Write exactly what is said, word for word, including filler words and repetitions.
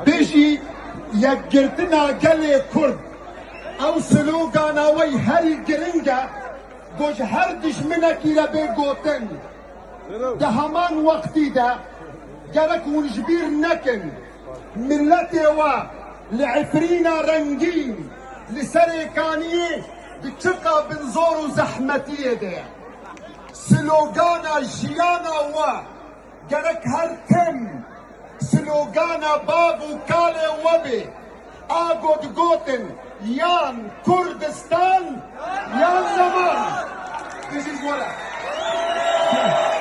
Bijî yekgirtina gelê Kurd. Ew slogana we herî giring e, ku ji her dijminekî re bê gotin. Di heman wextî de gerek hûn ji bîr nekin, miletê we li Efrîna rengîn, li Serêkaniyê di çiqa binzor û zehmetiyê de ye. Slogana jiyana we gerek her tim slogana bav û kalê we bê. A ku digotin yan Kurdistan yan zeman. This is what I...